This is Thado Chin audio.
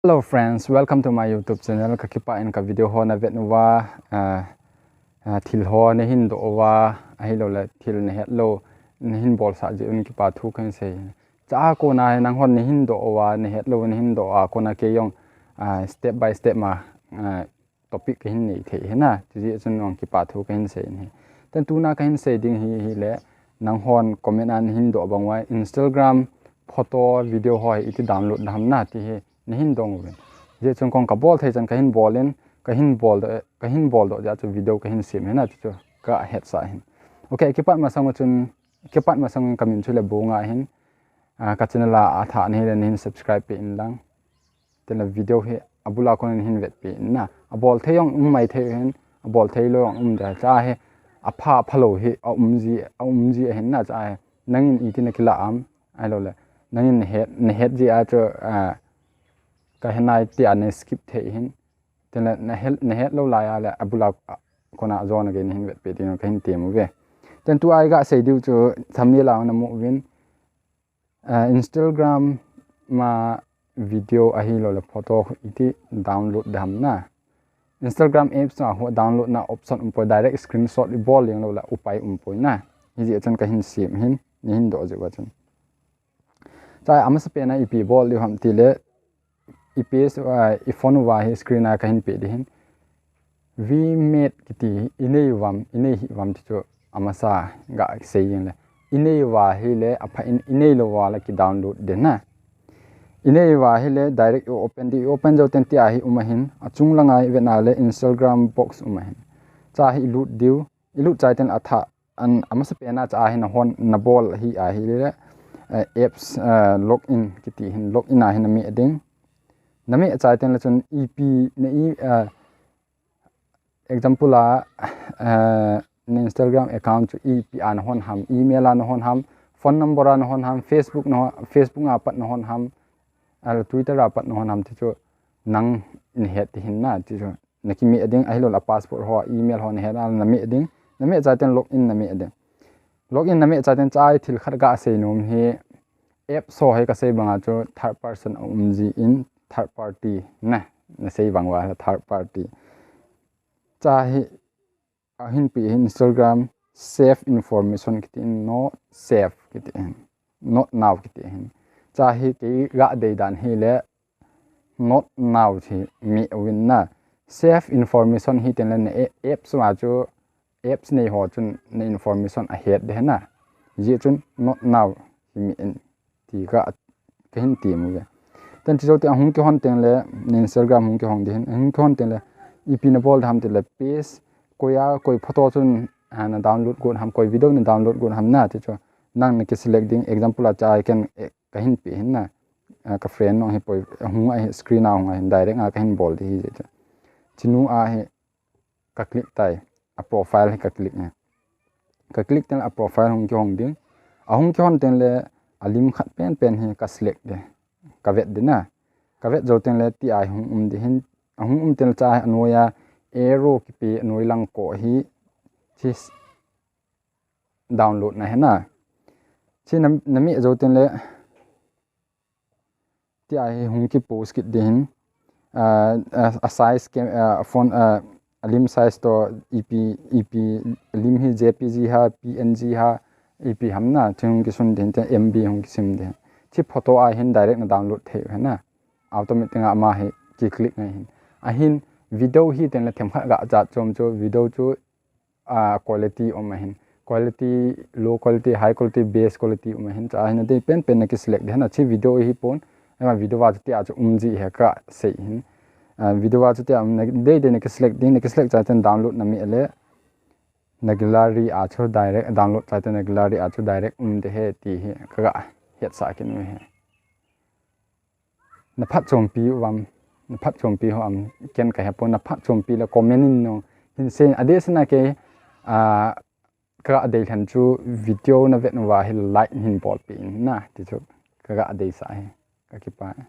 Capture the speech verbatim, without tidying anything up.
Hello friends, welcome to my YouTube channel. Ka kipah in ka video ho na vet uva, ah, ah, thil ho na hin doh uva, ahilou le thil na het lou, na hin bolsah jeh un kipa thu kahin sei. Chua kona hi nang hon na hin doh uva, na het lou na hin doh a kona kei jong, ah, step by step ma, ah, topic kahin nei thei ahi na, chuti chun nang kipa thu kahin sei ahi. Then tuna kahin sei ding hi, hi le, nang hon comment a na hin doh bang uva, Instagram photo, video ho hi iti download ding ham na, ti hi na hin dong uvin. Jeh chun kong ka bol thei chan kahin bol in, kahin bol doh, kahin bol doh jeh chun video kahin sem ahi na, ti chu ka hetsah ahin. Okay, kipat masang chun, kipat masang ka min chu le Bunga ahin, ah, ka channel a athah na hi le na hin subscribe peh in lang. Tin le video hi abul a kon in hin vetpi na. Abol thei jong um mai thei ahin, abol thei lou jong um ding. Chua hi apha, apha lou hi aum ji, aum ji ahin na chua hi. Nangin iti na kilah am, ahilou le. Nangin na het, na het ji a chu, ah, ka he nai ti a na skip thei ahin. Tin le na het, na het lou lai a le abul a, ah, kona jona gei na hin vetpi ding kahin tem uve. Then tua i ga sei diu chu thumbnail a na mu uvin. Ah, Instagram ma video ahilou le photo iti download ding ham na. Instagram apps a ho download na option um poi, direct screenshot i bol leng lou le upai um poi na. Hijeh chun kahin sem ahin, na hin doh jeh uva chun. Chua amasapen a ipi bol diu ham ti le, i page, ah, i phone uva hi screen a kahin peh ding ahin. Vmate kiti hi i nei uvam, i nei hih uvam ti chu amasa ga sei jeng le. I nei uva hi le, apha in i nei lou uva le ki download ding na. I nei uva hi le direct i open ding, i open jou teng tia hi um ahin, achung langa i vet na le Instagram box um ahin. Chua hi i lut diu, i lut chai teng le athah, an, amasapen a chua hi na hon, na bol hi ahi le, eh, apps, eh, login kiti hin, login a hi na meh ding. Na meh chai teng le chun ipi na i, eh, example a, eh, na Instagram account chu ipi a na hon ham, email a na hon ham, phone number a na hon ham, Facebook na hon, Facebook a pat na hon ham, ah, Twitter a pat na hon ham ti chu nang na het ding ahin na ti chu. Na kimeh ding ahilou le password ho, email ho na het a na meh ding. Na meh chai teng login na meh ding. Login na meh chai teng chua hi thil khat ga sei nom hi apps ho hi ka sei banga chu third person a um ji in third party na, na sei bang uva third party. Chua hi ahin pi hi Instagram save information kiti in, not save kiti ahin, not now kiti ahin. Chua hi kei ga dei dan hi le not now ti meh uvin na. Save information hi teng le na a-, apps ma chu apps nei ho chun na information a het ding ahi na. Hijeh chun not now hi meh in ti ka, kahin ti mu ve. Then ti jou teng ahung kihon teng le, na Instagram hung kihon ding ahin, hung kihon teng le, ipi na bol ding ham ti le page, koi a, koi photo chun, ah, na download got ham, koi video na download got ham na, ti chu nang na ki select ding, example a chua hi ken, eh, kahin pe ahin na, ah, ka friend nung hi poi, hung ahi, screen a hung ahin, direct a kahin bol ding ahi jeh chu. Chinu a hi, ka click tai, a profile hi ka click e. Ka click teng le a profile hung kihong ding. Ahung kihon teng le a lim khat penpen hi ka select ding. Ka vet ding na. Ka vet jou teng le tia hi hung um ding ahin. Ahung um teng le chua hi anoi a arrow kipe anoi lang ko hi. Chi s-, download na ahi na. Chi na, na meh jou teng le tia hi hung ki post kit ding ahin, ah, ah, a size ke, ah, a font, ah, a lim size toh ipi, ipi lim hi J P G ham, P N G ham, ipi ham na, chi hung kisun ding ahin, M B hung kisim ding ahin. Chi photo a hin direct na download thei u ahi na. Automatic a ama hi ki click ngai ahin. Ahin video hi teng le themkhat ga jat chom chu, video chu ah, quality um ahin. Quality, low quality, high quality, best quality um ahin. Chua hi na dei penpen na ki select ding ahi na, chi video hi pon. Ama video a chu tia chu um ji hi ka sei ahin. Ah, video a chu tia um na dei dei na ki select ding, na ki select chai teng download na meh le. Na gallery a chu direct, download chai teng na gallery a chu direct um ding ahi ti hi ka ga hetsah kit u ahi. Na phatchompi uvam, na phatchompi u ham, ken ka hepon, na phatchompi le comment in nong hin sei in, adeh seh na kei, ah, ka dei lhen chu video na vet uva hi like hin bolpi in na, ti chu ka ga deisah ahi, ka kipah e.